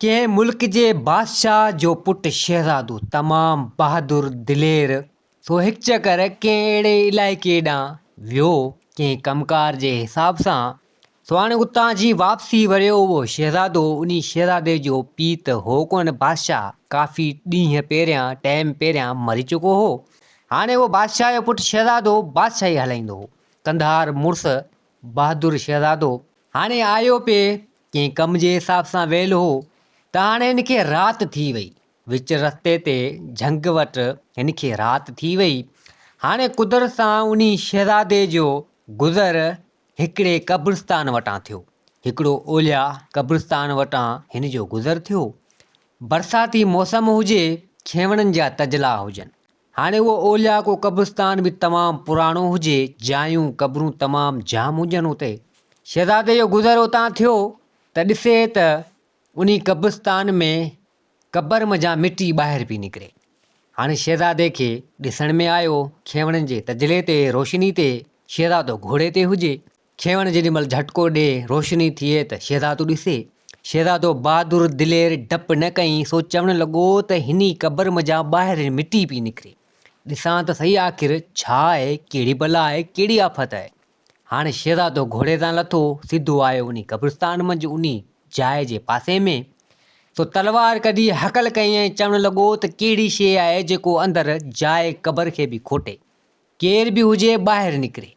ڪنهن ملڪ جي بادشاهه جو پٽ شهزادو تمام بهادر، دلير، سو هڪ چڪر ڪنهن اهڙي علائقي ڏانهن ويو، ڪنهن ڪم ڪار جي حساب سان، سو هاڻي اتان جي واپسي وريو اهو شهزادو انهي شهزادي جو پيء ته هو ڪونه بادشاهه ڪافي ڏينهن پهريان، ٽائيم پهريان مري چڪو هو. هاڻي اهو بادشاهه جو پٽ شهزادو بادشاهي هلائيندو هو. قنڌار مڙس بهادر شهزادو هاڻي آيو پئي، ڪنهن ڪم جي حساب سان ويل هو ته هاڻي هن کي رات ٿي وئي. وچ رستي تي جهنگ وٽ هن کي رات ٿي وئي. هاڻي قدرت سان انهي شهزادي جو گذر هڪڙي قبرستان وٽان ٿيو. هڪڙو اولياء قبرستان وٽان هن جو گذر ٿيو. برساتي موسم هجي، کيوڻن جا تجلا هجن. هاڻي اهو اولياء ڪو قبرستان به تمام پراڻو هجي، جايون، قبرون تمام جام هجن اتي. شهزادي جو گذر اتان ٿيو ته ڏسي ته انهي قبرستان ۾ قبر منجهان مٽي ٻاهر پئي نڪري. هاڻي شهزادي کي ڏسڻ ۾ آيو، کيوڻن جي تجلي تي، روشني تي، شهزادو گهوڙي تي هجي. کيوڻ جيڏي مھل جھٽڪو ڏي، روشني ٿئي ته شھزادو ڏسي. شھزادو بھادر، دلير، ڊپ نه ڪيائين، سو چوڻ لڳو ته ھني قبر منجھان ٻاھر مٽي پئي نڪري. ڏسان ته سھي آخر ڇا آھي، ڪھڙي بلا آھي، ڪھڙي آفت آھي. ھاڻ شھزادو گھوڙي تان لٿو، سڌو آيو انھي قبرستان منجھ انھي جاء جي پاسي ۾. سو تلوار ڪڍي ھڪل ڪيائين ۽ چوڻ لڳو ته ڪھڙي شيء آھي جيڪو اندر جاء قبر کي به کوٽي. ڪير به ھجي ٻاھر نڪري.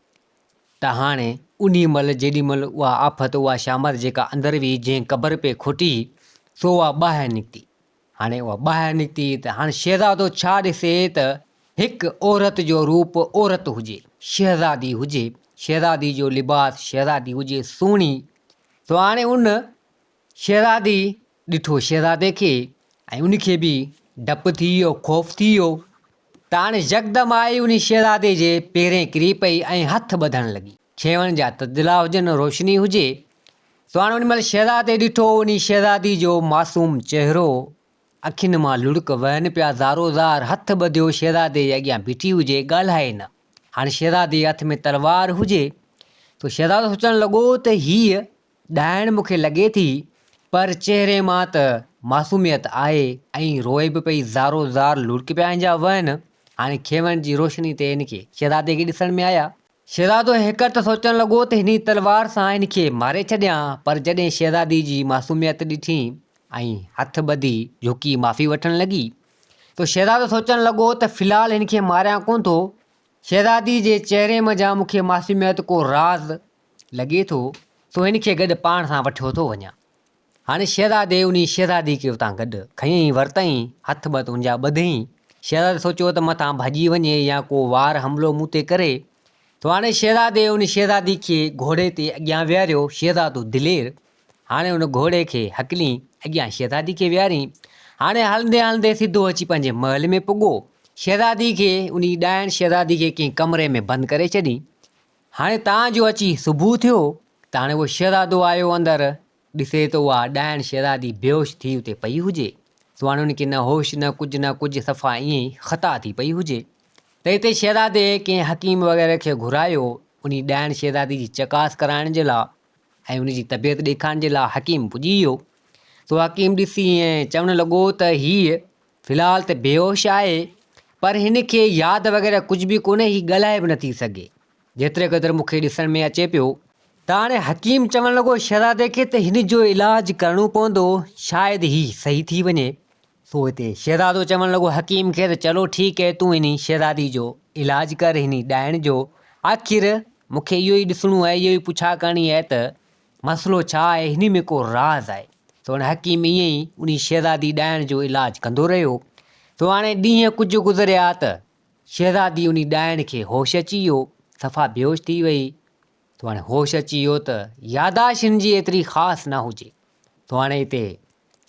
ته هاڻي انهي مهل جيڏي مهل اها آفت اها شامت جيڪا اندر هئي جنهن قبر پئي کوٽي هئي سو اها ٻاهر نڪتي. هاڻي اها ٻاهر نڪتي ته هاڻي شهزادو ڇا ڏسي ته هڪ عورت جو روپ عورت هجي، شهزادي هجي، شهزادي جو لباس شهزادي هجي سهڻي سو هاڻي ان شهزادي ڏٺو شهزادي کي ۽ ان کي به ڊپ ٿي ويو، خوف ٿي ويو ته هاڻي يڪدم آئي انهي شهزادي جي پيرين ڪري پئي ۽ هٿ ٻڌڻ لڳي. کيوڻ جا تجلا هجن، روشني هجي. سو هاڻي انهي مهل شهزادي ڏٺو انهي شهزادي جو معصوم چهرو، اکين مان لڙڪ وهن پيا زارو زار، هٿ ٻڌيو شهزادي جي اڳيان بيٺي هجي، ڳالهائي نه. هاڻي شهزادي جي هٿ ۾ تلوار هجي. سو شهزادو سوچڻ لڳو ته هيء ڏائڻ مون کي لڳي ٿي، پر چهري مان ته معصوميت آهي ۽ روئي به پئي زارو زار لڙڪ پيا هن جا وهن. هاڻي کيوڻ جي روشني تي هن کي شهزادي کي ڏسڻ ۾ آيا. شهزادو هيڪر ته سوچڻ لڳو ته هن تلوار سان هن کي ماري ڇڏيان، پر جڏهن شهزادي جي معصوميت ڏٺي ۽ هٿ ٻڌي جهڪي معافي وٺڻ لڳي ته شهزادو سوچڻ لڳو ته في الحال هن کي ماريان ڪونه ٿو، شهزادي جي چهري منجهان مون کي معصوميت ڪو راز لڳي ٿو، سو هن کي گڏ پاڻ سان وٺيو ٿو وڃان. هاڻي شهزادي انهي شهزادي کي اتان گڏ کنيائين ورتائين، هٿ ٻت ان جا ٻڌئين. شهزادي سوچيو ته متان ڀڄي وڃي يا ڪو وار حملو مون تي ڪري. سو هاڻي شهزادي ان شهزادي کي گهوڙي تي اڳيان ويهاريو، شهزادو دلير هاڻي ان گهوڙي کي هڪلين اڳيان شهزادي کي ويهارين. هاڻي هلندي هلندي سڌو اچي پنهنجي محل ۾ پڳو. شهزادي کي انهي ڏائڻ شهزادي کي ڪنهن ڪمري ۾ بند ڪري ڇڏين. هاڻي تان جو اچي صبح ٿيو ته هاڻي اهو شهزادو آيو اندر، ڏسي ته اها ڏائڻ شهزادي بيهوش ٿي اتي پئي هجي. سو هاڻي ان کي نه هوش نه ڪجهه نه ڪجهه صفا ائين ئي خطا ٿي پئي هجي. ته اتي شهزادي ڪنهن حڪيم وغيره کي گهرايو انهي ڏائڻ شهزادي جي چڪاس ڪرائڻ جي لاء ۽ ان جي طبيعت ڏيکارڻ جي لاء حڪيم پڄي ويو. سو حڪيم ڏسي ائين چوڻ لڳو ته هيء في الحال ته بيهوش آهي پر هن کي ياد وغيره ڪجهه به ڪونهي هي ڳالهائي به نٿي سگهي جيتري قدر مون کي ڏسڻ ۾ اچي پيو. ته هاڻي حڪيم چوڻ لڳو شهزادي کي ته هن جو علاج ڪرڻو پوندو شايد هي صحيح ٿي وڃي. سو هتي شهزادو چوڻ لڳو حڪيم کي ته چلو ٺيڪ هي تون هن شهزادي جو علاج ڪر هن ڏائڻ جو آخر مون کي اهو ئي ڏسڻو آهي اهو ئي پڇا ڪرڻي آهي ته مسئلو ڇا آهي، هن ۾ ڪو راز آهي. سو هاڻي حڪيم ائين ئي انهي شهزادي ڏائڻ جو علاج ڪندو رهيو. سو هاڻي ڏينهن ڪجهه گذريا ته شهزادي انهي ڏائڻ کي هوش اچي ويو، صفا بيهوش ٿي وئي. سو هاڻي هوش اچي ويو ته ياداشت هن جي ايتري خاص نه هجي. سو هاڻي هتي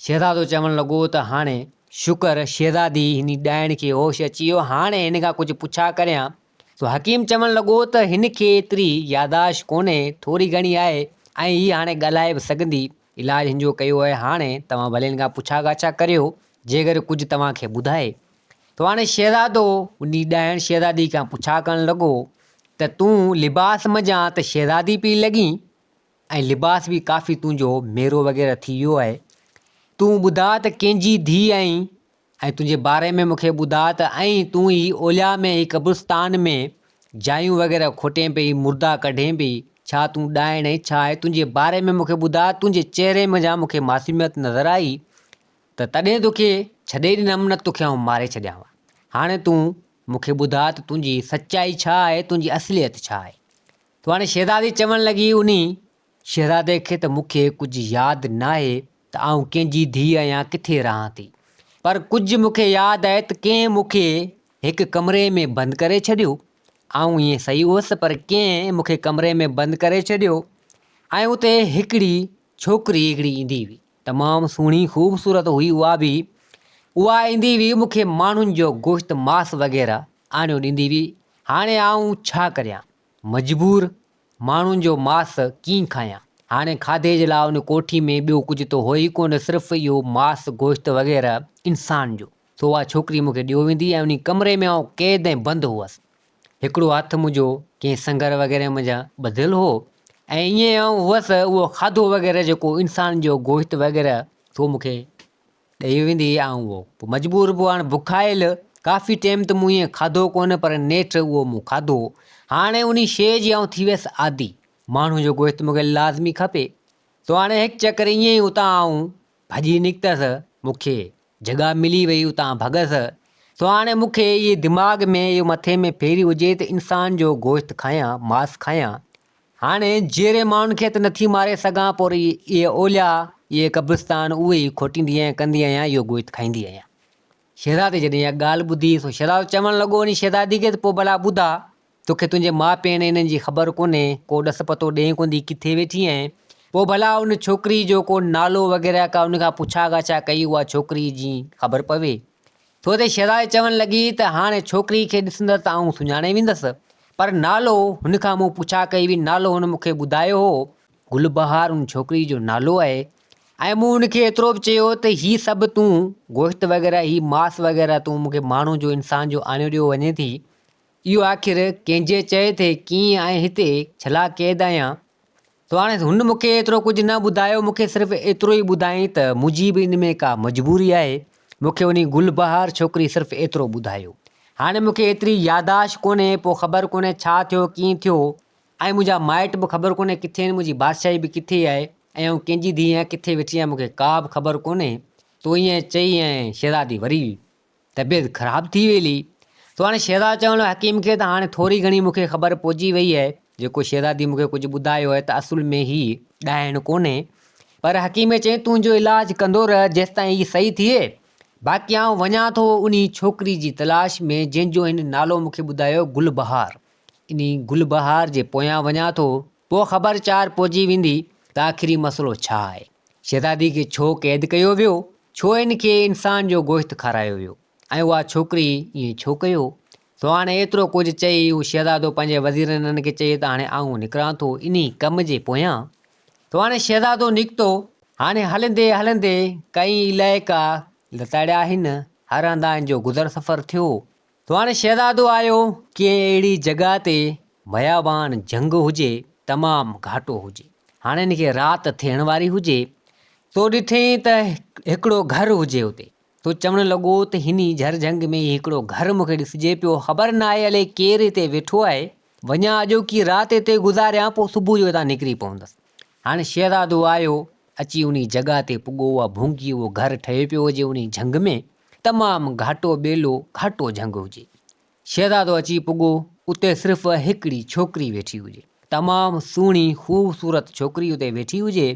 شهزادو چوڻ لڳو ته هاڻي شڪر شهزادي هن ڏائڻ کي هوش اچي ويو، هاڻي هن کان ڪجهه پڇا ڪريان. سو حڪيم چوڻ لڳو ته هن کي ايتري ياداشت ڪونهي، ٿوري گهڻي آهي ۽ هي هاڻي ڳالهائي به سگهندي، علاج هن جو ڪيو آهي، هاڻي توهان ڀلي هن کان پڇا ڳاڇا ڪريو، جيڪر ڪجهه توهان کي ٻڌائي. سو هاڻي شهزادو انهي ڏائڻ شهزادي کان پڇا ڪرڻ لڳو ته تون لباس منجهان ته شهزادي پئي لڳين، ۽ لباس به ڪافي تنهنجو ميرو وغيره ٿي ويو آهي تون ٻڌاء ته ڪنهن جي ڌيء آهين ۽ تنهنجي باري ۾ مون کي ٻڌاء ته ۽ تون هي اولياء ۾ هي قبرستان ۾ جايون وغيره کوٽين پئي، مردا ڪڍين پئي، ڇا تون ڏائڻ آهين ڇا آهي، تنهنجي باري ۾ مون کي ٻڌاء، تنهنجي چهري منجهان مون کي معصوميت نظر آئي ته تڏهن توکي ڇڏي ڏنم نه توکي آئون ماري ڇڏيان ها. هاڻي تون مون کي ٻڌاء ته تنهنجي سچائي ڇا آهي، تنهنجي اصليت ڇا آهي. تو هاڻي شهزادي چوڻ لڳي انهي شهزادي کي ته مون کي ڪجهه ياد ناهي ته آئون ڪنهن جي ڌيء آهيان ڪٿي رهان ٿي. پر ڪجهه مون کي ياد آهي ته ڪنهن مون کي هڪ ڪمري ۾ بند ڪري ڇڏيو. آئون ائين صحيح هئس پر ڪنهن مون کي ڪمري ۾ بند ڪري ڇڏيو ۽ اتي هڪڙي ڇوڪري هڪڙي ايندي هئي. تمام سهڻي خوبصورت هئي اها به. اها ايندي هئي مون کي ماڻهن جو گوشت ماس وغيره آڻيو ڏيندي هئي. هاڻي آئون ڇا ڪريان؟ مجبور ماڻهن جو ماس ڪيئن کايان؟ هاڻي کاڌي جي لاء ان ڪوٺي ۾ ٻيو ڪجهه ته هو ئي ڪونه صرف اهو ماس گوشت وغيره انسان جو. سو اها ڇوڪري مون کي ڏيو ويندي ۽ انهي ڪمري ۾ آئون قيد ۽ بند هئس. هڪڙو هٿ منهنجو ڪنهن سنگر وغيره منجهان ٻڌل هو ۽ ائين آئون هئس اهو کاڌو وغيره جيڪو انسان جو گوشت وغيره سو مون کي ڏئي ويندي هئي آئون اهو پوء مجبور به هاڻ بکايل ڪافي ٽيم ته مون ائين کاڌو ڪونه پر نيٺ اهو مون کاڌو هاڻي انهي شيء جي آئون ٿي ويس عادي ماڻهو جو گوشت مون کي لازمي کپي سو هاڻي هڪ چڪر ائين ئي اتان آئون ڀڄي نڪتس مون کي جڳهه ملي وئي اتان ڀڳس سو هاڻي مون کي اهي دماغ ۾ اهو مٿي ۾ ڦيري هجي ته انسان جو گوشت کايان ماس کايان هاڻي جيئري ماڻهن کي ته نٿي ماري سگهان پر اهي اولياء، اهي قبرستان اهي ئي کوٽيندي آهيان، ڪندي آهيان، اهو گوشت کائيندي آهيان. شهزادي جڏهن اها ڳالهه ٻڌي سو شهزادو چوڻ لڳو انهي شهزادي کي ته پوء ڀلا ٻڌاء، توکي تنهنجي ماء پيء انهن جي خبر ڪونهي، ڪو ڏس پتو ڏئين ڪونه ٿي ڪٿي ويٺي آهين، پوء ڀلا ان ڇوڪري جو ڪو نالو وغيره ڪا ان کان پڇا ڳاڇا ڪئي اها ڇوڪري جي خبر پوي. ٿو تي شهزادي چوڻ لڳي ته هاڻي ڇوڪري کي ڏسندس ته آئون سڃاڻي ويندس، پر نالو هن کان مون پڇا ڪئي هئي، نالو هن مون کي ٻڌايو هو، گل بهار ان ڇوڪري جو نالو آهي ۽ مون هن کي ايترو به چيو ته هي سڀ تون گوشت وغيره هي ماس وغيره تون مون کي ماڻهو جو انسان جو آڻيو ڏيو وڃين ٿي، اهو آخر ڪنهن جي چئي تي ڪيئن آء هتي ڇلا قيد آهيان، سو هاڻي هن مون کي ايترو ڪجهه نه ٻڌايو، مون کي صرف ايترو ئي ٻڌايائين ته منهنجي به ان ۾ ڪا مجبوري آهي، مون کي انهي گل بهار ڇوڪري صرف ايترو ٻڌايو. هاڻي مون کي ايتري ياداشت ڪونهي، پوء خبر ڪونهي ڇا ٿيو ڪيئن ٿيو ۽ منهنجا مائٽ به خبر ڪونهي ڪٿي آهن، منهنجي بادشاهي به ڪٿي آهي ۽ آئون ڪنهن جي ڌيء آهيان، ڪٿي ويٺي آهيان، مون کي ڪا به خبر ڪونهي. تو ائين چئي ۽ شهزادي وري طبيعت خراب ٿي ويلي. سو هاڻي شهزادو چوڻ لڳو حڪيم کي ته هاڻي ٿوري گهڻي مون کي خبر پئجي وئي آهي، جيڪو شهزادي مون کي ڪجهه ٻڌايو آهي ته اصل ۾ هي ڏائڻ ڪونهي. پر حڪيم چيائين تون جو علاج ڪندو رهه جيستائين هي صحيح ٿئي، باقي آئون وڃان ٿو انهي ڇوڪري جي تلاش ۾ جنهن جو هن نالو مون کي ٻڌايو گل بهار. انهي گل بهار جي پويان وڃان ٿو، پوء خبر چار پئجي ويندي ته آخري مسئلو ڇا آهي. شهزادي کي ڇو قيد ڪيو ويو؟ ڇو هن کي انسان جو گوشت کارايو ويو؟ ۽ اها ڇوڪري ائين ڇو ڪيو؟ سو هاڻي ايترو ڪجهه چئي اهو شهزادو پنهنجي وزيرن کي چئي ته هاڻي آئون نڪران ٿو انهي ڪم جي پويان. سو هاڻي شهزادو نڪتو. هاڻي هلندي هلندي ڪئين علائقا لتاڙيا هن، هر هنڌان هن جو گذر سفر ٿيو. سو هاڻي شهزادو آيو ڪنهن اهڙي جڳهه تي بيابان جهنگ هجي، تمام گهاٽو هجي. هاڻي هن کي رات ٿيڻ واري هجي، سو ڏٺئين ته هڪڙو گهر هجي اتي. سو چوڻ لڳو ته هني جهر جهنگ ۾ هي هڪڙو گهر مون کي ڏسجي پيو، خبر ناهي الائي ڪير هتي ويٺو آهي. وڃان اڄوڪي رات هتي گذاريان، پوء صبح جو هتان نڪري پوندس. هاڻي شهزادو آيو، اچي انهي جڳهه تي پڳو، اها ڀونگي، اهو گهر ٺهيو پيو هجي انهي جهنگ ۾، تمام گهاٽو ٻيلو، گهاٽو جهنگ هجي. شهزادو اچي پڳو، اتي صرف هڪڙي ڇوڪري ويٺي هجي. تمام سهڻي، خوبصورت ڇوڪري اتي ويٺي هجي.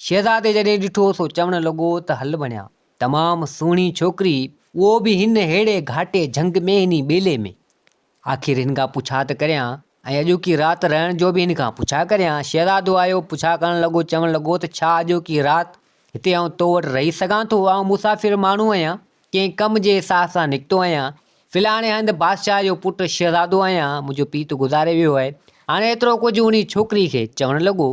شهزادي جڏهن ڏٺو سو چوڻ لڳو ته هل وڻيا، تمام سهڻي ڇوڪري، اهو به هن ههڙي گهاٽي جهنگ ۾، هني ٻيلي ۾. آخر هن کان پڇا ته ڪريان ۽ اڄوڪي رات رهڻ جو به هن کان پڇا ڪريان. شهزادو آيو، پڇا ڪرڻ لڳو، چوڻ لڳو ته ڇا اڄوڪي رات هتي آئون تو وٽ رهي سگهان ٿو؟ آئون مسافر ماڻهو آهيان، ڪنهن ڪم جي حساب سان نڪتو آهيان. فلاڻي هنڌ بادشاهه جو پٽ شهزادو آهيان، منهنجو پيء ته گذاري ويو آهي. هاڻي ايترو ڪجهه انهي ڇوڪري کي چوڻ لڳو.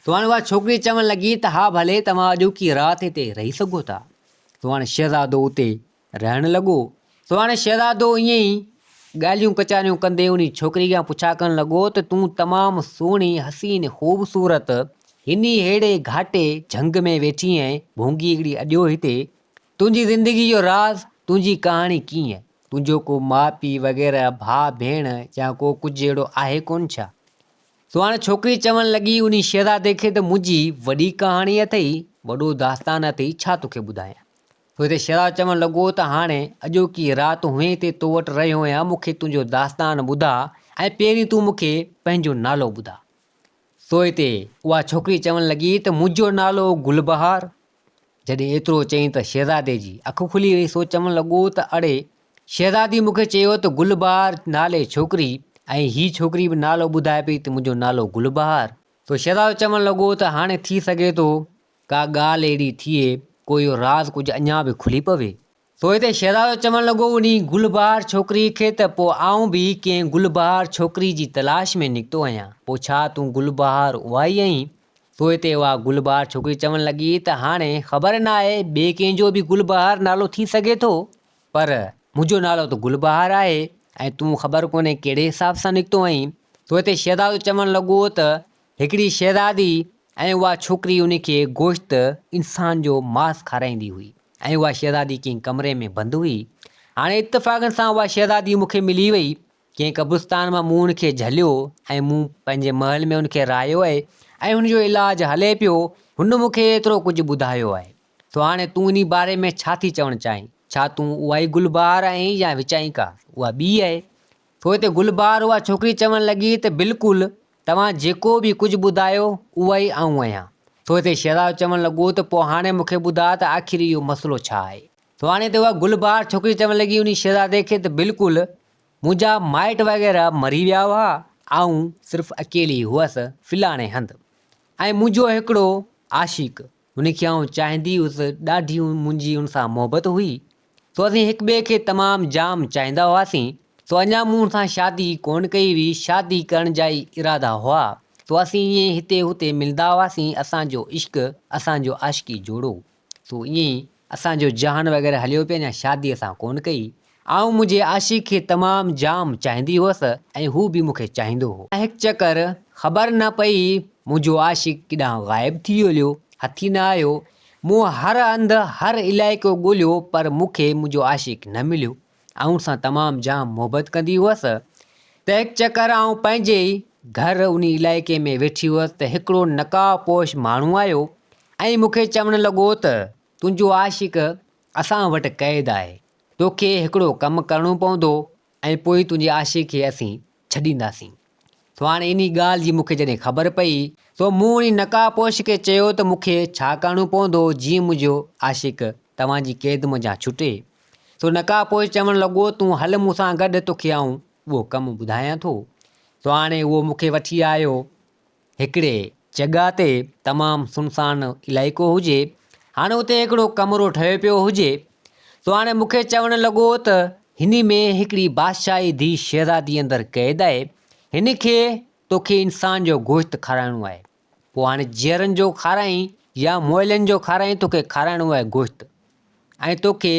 ته هاڻي اها ڇوڪري چوڻ لڳي ته ها ڀلي توهان اڄوڪي رات هتي رهي سگهو ٿا. ته هاڻي شهزادو اتي رهڻ لڳو. سو هاڻي شهزادو ائين ئي ڳالهيون ڪچهريون ڪندي انهي ڇوڪري کان پڇا ڪرڻ لڳو ته تون تمام سهڻي، حسين، خوبصورت هني ههڙي گهاٽي جهنگ ۾ ويٺي ۽ ڀونگي هڪڙي اڏيو هتي، تنهنجي زندگي جو راز، تنهنجي ڪهاڻي ڪيئن؟ تنهنجو ڪو ماء پيء وغيره، ڀاء ڀيڻ يا ڪو ڪجهه اهڙو آهي ڪونه ڇا؟ سو هاڻي ڇوڪري چوڻ لڳي انهي شهزادي کي ته منهنجي وڏي ڪهاڻي اٿئي، وڏو داستان اٿئي، ڇا توکي ٻڌايان؟ سو هتي شهزادو چوڻ لڳو ته هاڻي اڄوڪي رات هئين تي تو وٽ رهيو آهيان، مون کي تنهنجو داستان ٻڌاء ۽ پهرين تون مون کي پنهنجو نالو ٻڌاء. سو هتي اها ڇوڪري چوڻ لڳي ته منهنجو نالو گلبهار. جڏهن ايترو چيائين ته شهزادي جي اک کلي وئي، سو چوڻ لڳو ته اڙي! شهزادي مون کي چيو ته گلبهار نالي ڇوڪري ۽ هي ڇوڪري به نالو ٻڌائي پئي ته منهنجو نالو گلبهار. سو شهزادو چوڻ لڳو ته هاڻي ٿي سگهي ٿو ڪا ڳالهه اهڙي ٿئي، ڪو اهو راز ڪجهه اڃا به کلي پوي. سو هتي شهزادو چوڻ لڳو انهي گلبهار ڇوڪري کي ته پوء آئون به ڪنهن گلبهار ڇوڪري جي تلاش ۾ نڪتو آهيان، پوء ڇا تون گلبهار اها ئي آهين؟ سو هتي اها گلبهار ڇوڪري چوڻ لڳي ته هاڻي خبر ناهي ٻئي ڪنهن جو به گلبهار نالو ٿي سگهي ٿو، پر منهنجو نالو ته گلبهار آهي ۽ تون خبر ڪونهي ڪهڙي حساب سان نڪتو آهين؟ سو هتي شهزادو چوڻ لڳو ته هڪڙي شهزادي ۽ اها ڇوڪري ان کي گوشت انسان جو ماس کارائيندي هئي ۽ اها شهزادي ڪنهن ڪمري ۾ بند هئي. هاڻي اتفاقن سان اها شهزادي مون کي ملي وئي. ڪنهن قبرستان مان مون ان کي جهليو ۽ مون پنهنجي محل ۾ ان کي رهايو آهي ۽ هن جو علاج هلي پيو. هن مون کي ايترو ڪجهه ٻڌايو آهي. سو هاڻي تون انهي باري ۾ ڇا ٿي چوڻ چاهين؟ ڇا تون اها ئي گلبهار آهين يا وچائين ڪا اها ٻي آهي؟ سو هتي گلبهار اها ڇوڪري چوڻ لڳي ته بلڪل توهان جيڪو به ڪجهه ٻڌايو، اهو ئي آئون آهيان. سو هتي شهزادو چوڻ لڳو ته پوء هاڻي مون کي ٻڌاء ته آخر اهو مسئلو ڇا آهي؟ سو هاڻي هتي اها گلبهار ڇوڪري چوڻ لڳي انهي شهزادي کي ته بلڪل منهنجا مائٽ وغيره مري ويا هئا، آئون صرف اڪيلي هئس فلاڻي هنڌ ۽ منهنجو هڪڙو عاشق هن کي آئون چاهيندي هيس، ڏاڍي منهنجي هن سان محبت هئي، سو اسين هڪ ٻئي کي تمام جام چاهيندا هئاسين، سو اڃا مون هن سان شادي ڪونه ڪئي هئي، شادي ڪرڻ جا ئي ارادا هئا، سو اسين ائين ئي هتي هتي ملندا هئاسين، اسان جو عشق، اسان جو عاشقي جوڙو، سو ائين ئي اسان جو جهان وغيره هليو پئي، اڃا شادي اسان ڪونه ڪئي. آئون منهنجي عاشق کي تمام جام چاهيندي هئس ۽ هو به مون کي چاهيندو هو. هڪ چڪر خبر نه پئي منهنجو عاشق ڪيڏانهن غائب ٿي هليو، هٿ ئي نه آيو. مون هر هنڌ هر علائقو ڳوليو پر مون کي منهنجو عاشق نه مليو. آئون ان سان تمام جام محبت ڪندي هئس ته هڪ چڪر آئون پنهنجي ئي گهر انهي علائقي ۾ ويٺي هئس ته هڪڙو نقاب پوش ماڻهو آيو ۽ مون کي چوڻ لڳو ته تنهنجو عاشق اسان وٽ قيد آهي. توکي هڪڙو ڪم ڪرڻو پوندو ۽ پوء تنهنجي عاشق کي اسين ڇڏينداسين. سو هاڻي انهي ڳالهه جي مون کي جڏهن خبر پئي، سو مون انهي نقاب پوش کي چيو ته مون کي ڇا ڪرڻو پوندو جيئن منهنجو عاشق توهان جي قيد منجهان ڇٽي. سو نقاب پوش چوڻ لڳو تون هل مون سان گڏ توکي آئون اهو ڪم ٻڌايان ٿو. سو هاڻي اهو مون کي وٺي آيو. هڪڙي جڳهه تي تمام سنسان علائقو هجي، هاڻي اتي هڪڙو ڪمرو ٺهيو پيو هجي، سو هاڻي مون کي چوڻ لڳو ته هن ۾ هڪڙي بادشاهي ڌيء شهزادي اندر قيد آهي، هن کي توکي انسان جو گوشت کارائڻو آهي، پوء هاڻي جيئرن جو کارائين يا مئلن جو کارائين توکي کارائڻو آهي گوشت. ۽ توکي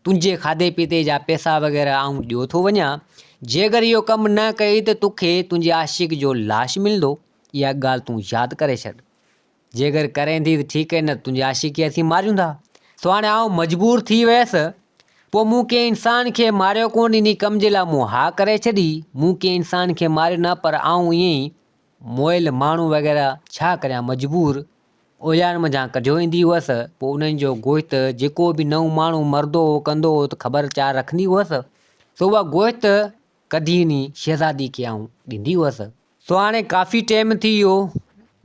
تنهنجي کاڌي پيتي جا پئسا وغيره آئون ڏيو ٿو وڃان، جيڪر اهو ڪم نه ڪئي ته توکي تنهنجي عاشق جو لاش ملندو، اها ڳالهه تون ياد ڪري ڇڏ. جيڪر ڪرين ٿي ته ٺيڪ آهي نه ته تنهنجي عاشق کي اسين ماريون ٿا. سو هاڻي آئون مجبور ٿي ويس. پوء مون ڪنهن انسان کي ماريو ڪونه، انهي ڪم جي لاء مون ها ڪري ڇڏي. مون ڪنهن انسان کي ماريو نه پر آئون ائين ئي مئل ماڻهو وغيره ڇا ڪريان مجبور اوڄارن منجهان ڪڍيو ايندي هئس پوء انهن جو گوشت جيڪو به نئون ماڻهو مرندو هو ڪندو هو ته خبر چار رکندي هئس سو اها گوشت ڪڍي وڃي شهزادي کي آئون ڏيندي هئس. سو هاڻي ڪافي ٽيم ٿي ويو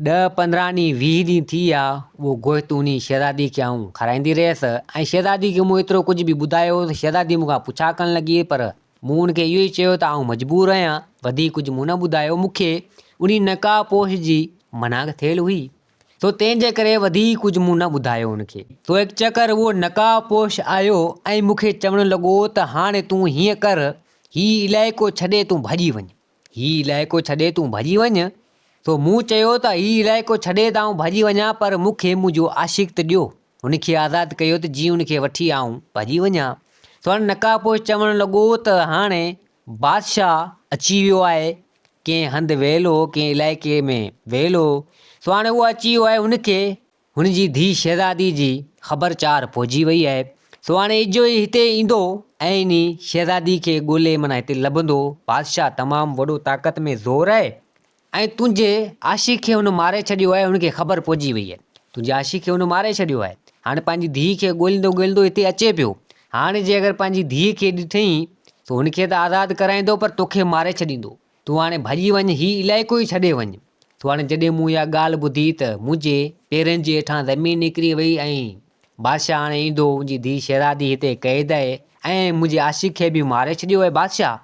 ڏهه 15 ڏينهن 20 ڏينهن ٿي ويا اهو گوشت انهي شهزادي کي آئون کارائيندي رهيس ۽ شهزادي کي مون ايترو ڪجهه به ٻڌايو ته شهزادي مون کان پڇا ڪرڻ لڳي پر مون ان کي اهو ئي چيو ته آئون مجبور آهيان، وڌيڪ ڪجهه مون نه ٻڌايو، مون کي انهي نقاب پوش جي منع ٿيل هئي، سو تنهن جي ڪري وڌيڪ ڪجهه مون نه ٻڌايو ان کي. سو هڪ چڪر اهو نقاب پوش آيو ۽ مون کي چوڻ لڳو ته هاڻي تون هيئن ڪر، هي علائقو ڇڏي تون ڀڄي وڃ. هي علائقو ڇڏي تون ڀڄي وڃ. سو مون چيو ته هي علائقو ڇڏي ته آئون ڀڄي وڃان پر مون کي منهنجو عاشق ته ڏيو. هن کي آزاد ڪيو ته جيئن هن کي وٺي آئون ڀڄي وڃان. سو هاڻي نقابپوش چوڻ لڳو ته هاڻي بادشاهه اچي ويو آهي. ڪنهن هنڌ ويل هو، ڪنهن علائقي ۾ ويل هو. سو هاڻي اهو اچي ويو آهي هن کي هن جي ڌيء شهزادي جي خبر چار پهچي وئي آهي. سو هاڻي اجهو ئي هتي ايندو ۽ انهي شهزادي کي ڳولي معنيٰ هتي لڀندو. بادشاهه تمام وڏو طاقت ۾ زور آهي ۽ تنهنجي عاشق کي هن ماري ڇڏيو آهي، هن کي خبر پهچي وئي آهي. تنهنجي عاشق کي هن ماري ڇڏيو آهي. هاڻي پنهنجي ڌيء کي ڳوليندو ڳوليندو هتي اچي پيو. هاڻي جي اگر پنهنجي ڌيء کي ڏٺئين ته هن کي ته آزاد ڪرائيندو پر توکي ماري ڇڏيندو. تون هاڻي ڀڄي وڃ، هي علائقو ئي ڇڏي وڃ. سو هاڻي جڏهن مون اها ڳالهه ٻڌي ته منهنجي پيرن جي هيٺان زمين نڪري وئي ۽ بادشاهه هاڻي ايندو، ان جي ڌيء شهزادي هتي قيد آهي ۽ منهنجي عاشق کي به ماري ڇڏيو آهي بادشاهه.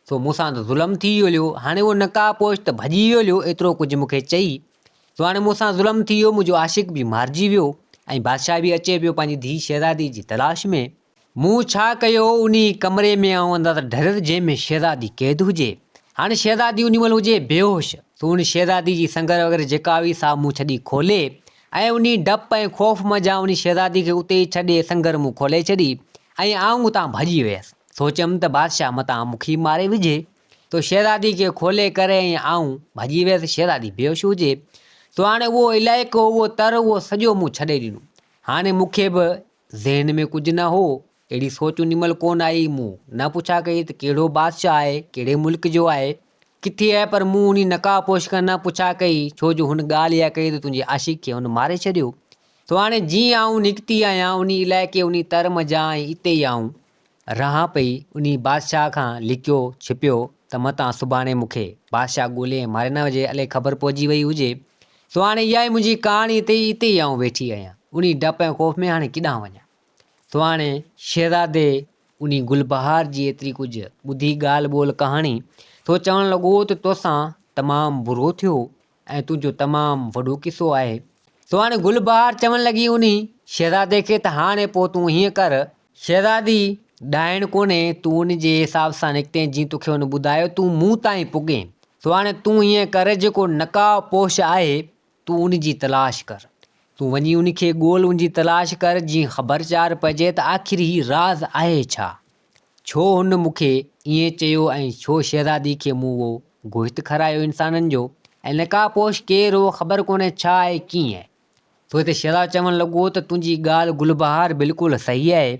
سو مون سان ته ظلم ٿي ويو هليو. هاڻي اهو نقاب پوش ته ڀڄي ويو هليو، ايترو ڪجهه مون کي چئي. سو هاڻي مون سان ظلم ٿي ويو، منهنجو عاشق به مارجي ويو ۽ بادشاهه به اچي پيو پنهنجي ڌيء شهزادي جي تلاش ۾. مون ڇا ڪيو، انهي ڪمري ۾ آئون اندر ڍريس جنهن ۾ شهزادي قيد هجي. هاڻي شهزادي انهي مهل هجي بيهوش، سو ان شهزادي جي سنگر وغيره جيڪا هئي سا مون ڇڏي کولي ۽ انهي ڊپ ۽ خوف منجهان انهي شهزادي کي اتي ئي ڇڏي سنگر مون کولي ڇڏي ۽ آئون اتان ڀڄي ويس. سوچيم ته بادشاهه متان مون کي ماري وجهي. سو شهزادي کي کولي ڪري ۽ آئون ڀڄي ويس، شهزادي بيهوش هجي. سو هاڻي اهو علائقو، اهو تر، اهو سڄو مون ڇڏي ڏنو. هاڻي مون کي به ذهن ۾ ڪجهه نه هو، اهڙي سوچ انهي مهل ڪونه آئي، مون نه پڇا ڪئي ته ڪهڙو بادشاهه آهي، ڪهڙي ملڪ جو آهي، ڪٿي آهي، پر مون انهي نقاب پوش کان نه پڇا ڪئي، ڇو جو هن ڳالهه اها ڪئي ته تنهنجي عاشق کي هن ماري ڇڏيو. سو هاڻي جيئن آئون نڪتي آهيان انهي علائقي انهي تر منجهان ۽ اتي ئي آئون رهان پئي، انهي بادشاهه کان لڪيو ڇپيو ته متان سڀاڻي مون کي بادشاهه ڳولي ۽ ماري نه وجهي، الائي خبر پئجي وئي هجي. سو هاڻي اها ئي منهنجي ڪهاڻي اتي ئي اتي ئي آئون ويٺي آهيان. انهي ڊپ ۽ خوف ۾ هاڻي ڪيڏانهن وڃان؟ سو هاڻي شهزادي انهي گلبهار جي ايتري ڪجهه ٻڌي ڳالهه ٻولهه ڪهاڻي، سو چوڻ لڳو ته توسان تمام برو ٿيو ۽ تنهنجو تمام وڏو قصو آهي. سو هاڻي گلبهار چوڻ لڳي انهي شهزادي کي ته هاڻي پوء تون هيئن ڪر. شهزادي، ڏائڻ ڪونهي، تون ان جي حساب سان نڪتين جيئن توکي هن ٻڌايو، تون مون تائين پڳين. سو هاڻي تون هيئن ڪر جيڪو نقاب پوش آهي، تون ان جي تلاش ڪر. تون وڃي ان کي ڳول، ان جي تلاش ڪر، جيئن خبر چار پئجي ته آخر هي راز آهي ڇا؟ ڇو هن مون کي ائين چيو ۽ ڇو شهزادي کي مون اهو گوشت کارايو انسانن جو ۽ نقاب پوش ڪير هو خبر ڪونهي ڇا آهي ڪيئن آهي؟ سو هتي شهزادو چوڻ لڳو ته تنهنجي ڳالهه گلبهار بلڪل صحيح آهي.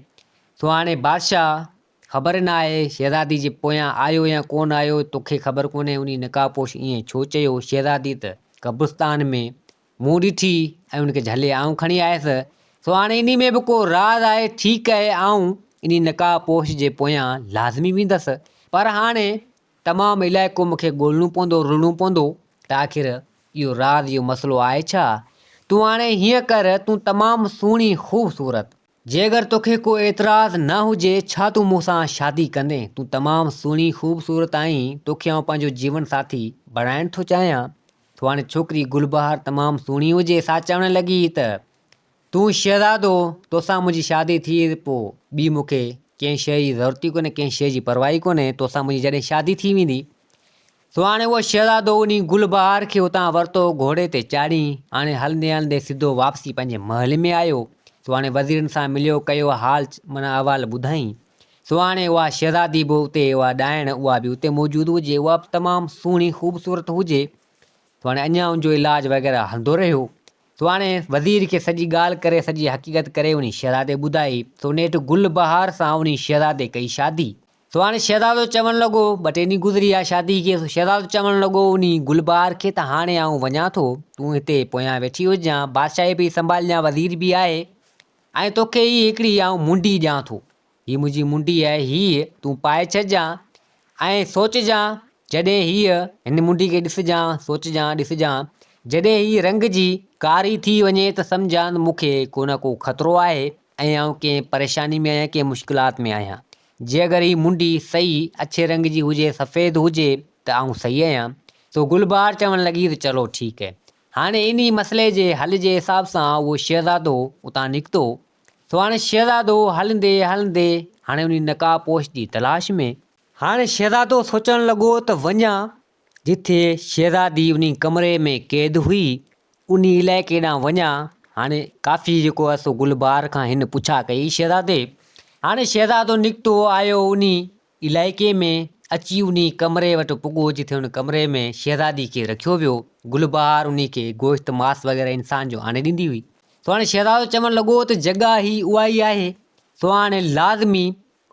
سو هاڻي بادشاهه خبر نه آهي شهزادي جي پويان آيو يا ڪونه آيو توکي خبر ڪونهي انهي نقاب پوش ائين ڇو چيو شهزادي ته قبرستان ۾ مون ڏٺي ۽ ان کي جهلي آئون کڻي آيس، سو هاڻي انهي ۾ به ڪو راز آهي، ٺيڪ آهي آئون انهي نقاب پوش جي پويان لازمي ويندس، پر هاڻي تمام علائقو مون کي ڳولڻو پوندو، رلڻو پوندو ته آخر اهو راز، اهو مسئلو آهي ڇا؟ تون هاڻي هيئن ڪر، تون تمام سهڻي، خوبصورت. جي اگر توکي ڪو اعتراض نه هجي، ڇا تون مون سان شادي ڪندين؟ تون تمام سهڻي، خوبصورت آهين، توکي آئون پنهنجو جيون ساٿي بڻائڻ ٿو چاهيان. سو هاڻي ڇوڪري گلبهار تمام سهڻي هجي، سا چوڻ لڳي ته، تون شهزادو، توسان منهنجي شادي ٿي ته پوء ٻي مون کي ڪنهن شيء جي ضرورت ئي ڪونهي، ڪنهن شيء جي پرواهه ئي ڪونهي، توسان منهنجي جڏهن شادي ٿي ويندي. سو هاڻي اهو شهزادو انهي گل بهار کي اتان ورتو، گهوڙي تي چاڙهي، هاڻي هلندي هلندي سڌو واپسي پنهنجي محل ۾ آيو. سو هاڻي وزيرن سان مليو، ڪيو حال معنيٰ احوال ٻڌائين. سو هاڻي اها شهزادي به اتي، اها ڏائڻ، اها به اتي موجود هجي، اها به تمام سهڻي خوبصورت هجي. سو هاڻي اڃا ان جو علاج وغيره هلندو رهيو. سو هاڻي وزير کي سڄي ڳالهه ڪري، سڄي حقيقت ڪري انهي شهزادي ٻڌائي. سو نيٺ گل بهار سان انهي شهزادي ڪئي شادي. سو هاڻي شهزادو چوڻ لڳو، ٻه ٽي ڏينهن گذري ويا شادي کي، سو شهزادو چوڻ لڳو انهي گلبهار کي ته هاڻي آئون وڃان ٿو، تون هتي پويان ويٺي هججان، بادشاهي به سنڀالجان، وزير به آهي ۽ توکي هي هڪڙي آئون منڊي ڏيان ٿو، هي منهنجي منڊي آهي، هيء تون پائي ڇڏجان ۽ سوچجان، جڏهن هيء هن منڊي کي ڏسجان، سوچجان، ڏسجان، جڏهن هيء رنگ جي ڪاري ٿي وڃي ته سمجهان مون کي ڪو نه ڪو خطرو آهي ۽ آئون ڪنهن پريشاني ۾ آهيان، ڪنهن مشڪلات ۾ آهيان. جي اگر هي منڊي صحيح اڇي رنگ جي هجي سفيد هجي ته آئون صحيح آهيان. سو گلبهار چوڻ لڳي ته چلو ٺيڪ هي. هاڻي انهي مسئلي جي حل جي حساب سان اهو شهزادو اتان نڪتو. سو هاڻي شهزادو هلندي هلندي هاڻي انهي نقاب پوش جي تلاش ۾. هاڻي شهزادو سوچڻ لڳو ته وڃان جتي شهزادي انهي ڪمري ۾ قيد هئي، انهي علائقي ڏانهن وڃان. هاڻي ڪافي جيڪو آهي سو گلبهار کان هن پڇا ڪئي، شهزادي! هاڻي شهزادو نڪتو آيو انهي علائقي ۾ اچي انهي ڪمري وٽ پڳو جتي ان ڪمري ۾ شهزادي کي رکيو ويو. گل بهار انهي کي گوشت ماس وغيره انسان جو آڻي ڏيندي هئي. سو هاڻي شهزادو چوڻ لڳو ته جڳهه هي اها ئي آهي. سو هاڻي لازمي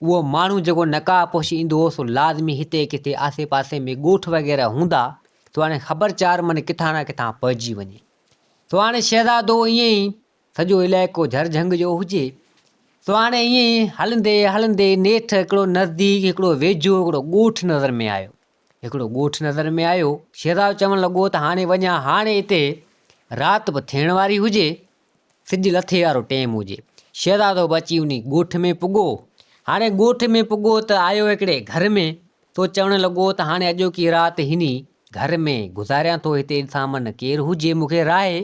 اهو ماڻهو جيڪو نقاب پوش ايندو هو سو لازمي هتي ڪٿي آسي پاسي ۾ ڳوٺ وغيره هوندا. سو هاڻي خبر چار من ڪٿان نه ڪٿان پئجي وڃي. سو هاڻي شهزادو ائين ئي سڄو علائقو جھر جھنگ جو هجي. سو هاڻي ائين ئي هلندي هلندي نيٺ هڪڙو نزديڪ هڪڙو ويجهو هڪڙو ڳوٺ نظر ۾ آيو. هڪڙو ڳوٺ نظر ۾ آيو. شهزادو چوڻ لڳو ته هاڻي وڃان هاڻي هتي رات به ٿيڻ واري هجي. سج لٿي وارو ٽيم هجي. شهزادو به اچي انهي ڳوٺ ۾ پڳو. هاڻي ڳوٺ ۾ پڳو ته آيو هڪڙي گهر ۾. سو چوڻ لڳو ته هاڻي اڄوڪي رات هني گهر ۾ گذاريان ٿو هتي سامن ڪير هجي مون کي راهي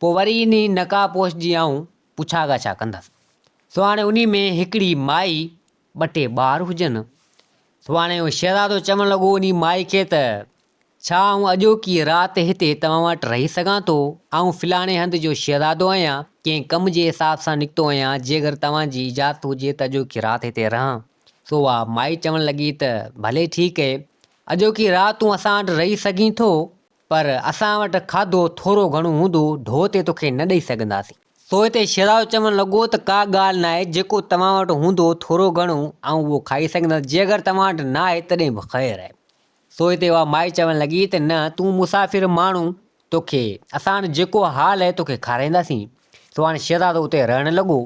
پوء وري انهي نقاب پوش جي آئون پڇا ڳاڇا ڪندس. سو هاڻي انهي ۾ هڪڙي مائي ٻه ٽي ٻار هجن. سو هاڻي اهو شهزادو چوڻ لڳو انهي مائي کي ته ڇا آئون اڄوڪي رات هتي توهان وٽ رهي سگهان ٿو؟ آئون فلاڻي هنڌ جو شهزادو آهيان، ڪنهن ڪم جي حساب سان نڪتو آهيان، جيڪر توهان جي اجازت هجي ته اڄوڪي رات هتي رهان. سو اها مائي چوڻ لڳي ته ڀلي ٺيڪ اهي، اڄوڪي رات تون اسان وٽ رهي سگهين ٿو، پر اسان وٽ کاڌو ٿورو گهڻو هوندو، ڍو تي توکي نه ڏئي سگهنداسين. سو هتي شيراز چوڻ لڳو ته ڪا ڳالهه ناهي، جيڪو توهان وٽ هوندو ٿورو گهڻو، آئون اهو کائي سگهندس، جي اگر توهان وٽ ناهي تڏهن به خير آهي. سو هتي اها مائي چوڻ لڳي ته نه، تون مسافر ماڻهو، توکي اسان وٽ جيڪو حال آهي توکي کارائينداسين. سو هاڻي شهزادو اتي رهڻ لڳو.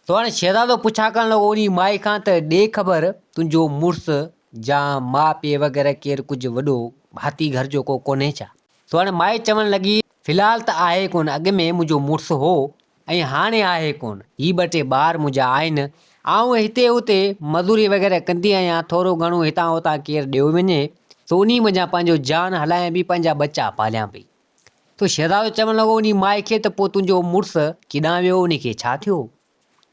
سو هاڻي شهزادو پڇا ڪرڻ لڳو انهي مائي کان ته ڏي خبر تنهنجو مڙس جا ماء پيء وغيره ڪير ڪجهه وڏو ڀاتي گهر جو ڪو ڪونهي ڇا؟ سو هاڻي مائي چوڻ لڳي، في الحال ته آهي ڪونه، اڳ ۾ منهنجو مڙس هو ۽ هاڻي آهي ڪونه، هي ٻه ٽي ٻار منهنجا آهن، آئون هتي هتي مزوري وغيره ڪندي آهيان، ٿورو گهڻو هتان هتان ڪير ڏيو وڃي، سو انهي منجهان پنهنجو جان هلايان پئي، پنهنجا ٻچا پاليان پئي. سو شهزادو چوڻ لڳو انهي مائي کي ته پوء تنهنجو مڙس ڪيڏانهن ويو، انهي کي ڇا ٿيو؟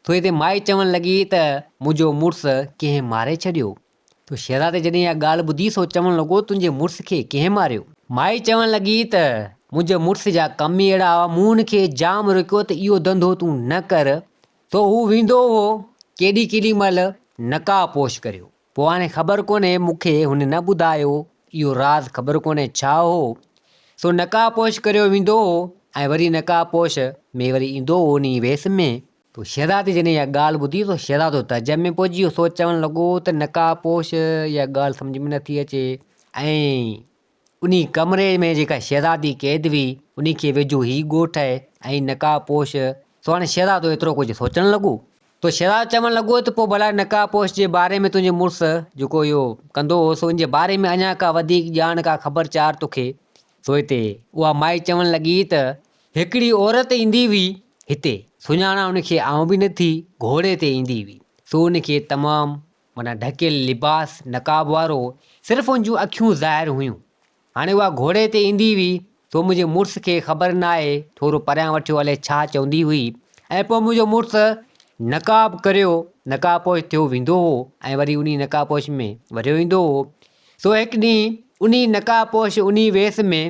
ٿوري دير مائي چوڻ لڳي ته منهنجو مڙس ڪنهن ماري ڇڏيو. تو شهزادي جڏهن اها ڳالهه ٻڌي سو چوڻ لڳو تنهنجي مڙس کي ڪنهن ماريو؟ مائي چوڻ لڳي ته منهنجي مڙس جا ڪم ئي اهڙا هئا، مون هن کي جام روڪيو ته اهو ڌنڌو تون نه ڪر، سو هو ويندو هو ڪيڏي ڪيڏي مهل نقاب پوش ڪريو. پوء هاڻي خبر ڪونهي مون کي هن نه ٻڌايو اهو راز خبر ڪونهي ڇا هو سو نقاب پوش ڪريو ويندو هو ۽ وري نقاب پوش ۾ وري ايندو هو انهي ويس ۾. تو شهزادي جڏهن اها ڳالهه ٻڌي سو شهزادو تعجب ۾ پئجي ويو سو چوڻ لڳو ته نقاب پوش اها ڳالهه سمجهه ۾ نٿي اچي ۽ انهي ڪمري ۾ جيڪا شهزادي قيد هئي، انهي کي ويجهو هي ڳوٺ آهي ۽ نقاب پوش، سو هاڻي شهزادو ايترو ڪجهه سوچڻ لڳو. تو شهزادو چوڻ لڳو ته پوء ڀلا نقاب پوش جي باري ۾ تنهنجي مڙس جيڪو اهو ڪندو هو، سو ان جي باري ۾ اڃا ڪا وڌيڪ ڄاڻ ڪا خبر چار توکي؟ سو هتي اها مائي چوڻ لڳي ته هڪڙي عورت ايندي هئي هتي، سڃاڻان ان کي آئون به نه ٿي، گهوڙي تي ايندي هئي، سو ان کي تمام معنيٰ ڍڪيل لباس، نقاب وارو، صرف ان جون اکيون ظاهر هيون. هاڻي اها گهوڙي تي ايندي هئي، سو منهنجي مڙس کي خبر ناهي، ٿورو پريان وٺيو الائي ڇا چوندي هئي ۽ پوء منهنجو مڙس نقاب ڪريو نقاب پوش ٿيو ويندو هو ۽ وري انهي نقاب پوش ۾ وريو ايندو هو. سو هڪ ڏينهن انهي نقاب پوش انهي ويس ۾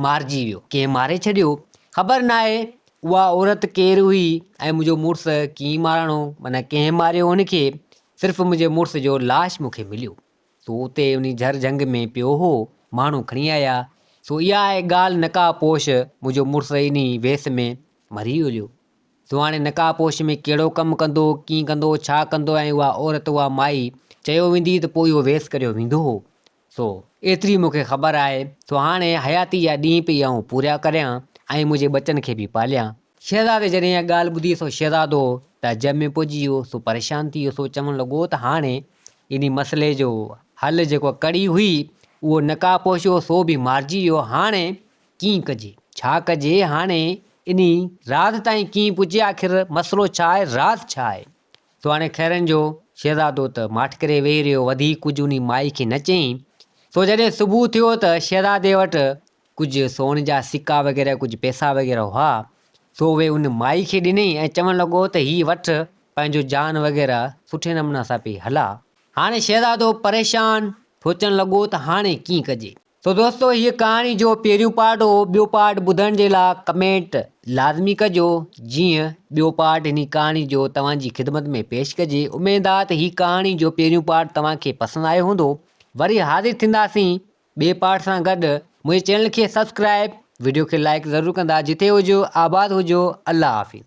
مارجي ويو. ڪنهن ماري ڇڏيو؟ خبر ناهي اها عورت ڪير هئي ۽ منهنجو مڙس ڪيئن مارڻو، معنيٰ ڪنهن ماريو هن کي، صرف منهنجي مڙس جو لاش مون کي مليو. سو اتي انهي جهر جهنگ ۾ پيو هو، ماڻهو کڻي آيا. سو اها آهي ڳالهه نقاب پوش، منهنجو مڙس انهي ويس ۾ مري ويو. سو هاڻي نقاب پوش ۾ ڪهڙو ڪم ڪندو، ڪيئن ڪندو، ڇا ڪندو ۽ اها عورت اها مائي چيو ويندي ته پوء اهو ويس ڪريو ويندو هو. سو ايتري مون کي خبر آهي، سو هاڻي حياتي جا ڏينهن پئي آئون پورا ڪريان ۽ منهنجي ٻچن کي به پاليان. شهزادي جڏهن اها ڳالهه ٻڌي سو شهزادو تعجب ۾ پئجي ويو، سو پريشان ٿي ويو، سو چوڻ لڳو ته هاڻي انهي مسئلي جو حل جيڪو ڪڙي هئي اهو نقاب پوش هو سو به مارجي ويو، هاڻي ڪيئن ڪجي، ڇا ڪجي، هاڻي انهي راز تائين ڪيئن پڄي، آخر مسئلو ڇا آهي، راز ڇا آهي؟ سو هاڻي خيرن جو شهزادو ته ماٺ ڪري ويهي رهيو، وڌيڪ ڪجهه انهي مائي کي نه چيائين. سو جڏهن صبح ٿيو ته شهزادي وٽ ڪجهه سون جا سڪا وغيره ڪجهه پئسا وغيره هئا، سو اهي ان مائي کي ڏنائين ۽ چوڻ لڳو ته هي وٺ پنهنجو جان وغيره سٺي نموني سان پئي هلاء. هاڻي شهزادو پريشان سوچڻ لڳو ته هاڻي ڪيئن ڪجي. سو دوستو هيء ڪهاڻي جو پهريون پارٽ هو ٻيو پارٽ ٻڌڻ جي لا ڪمينٽ لازمي ڪجو جيئن ٻيو پارٽ هن ڪهاڻي جو توهان جي خدمت ۾ پيش ڪجي اميد آ ته هي ڪهاڻي جو پهريون پارٽ توهان کي پسند آيو هوندو. وري حاضر ٿينداسين ٻئي پارٽ سان گڏ منهنجي چينل کي سبسڪرائب وڊيو کي لائڪ ضرور ڪندا جتي هجو آباد هجو الله حافظ.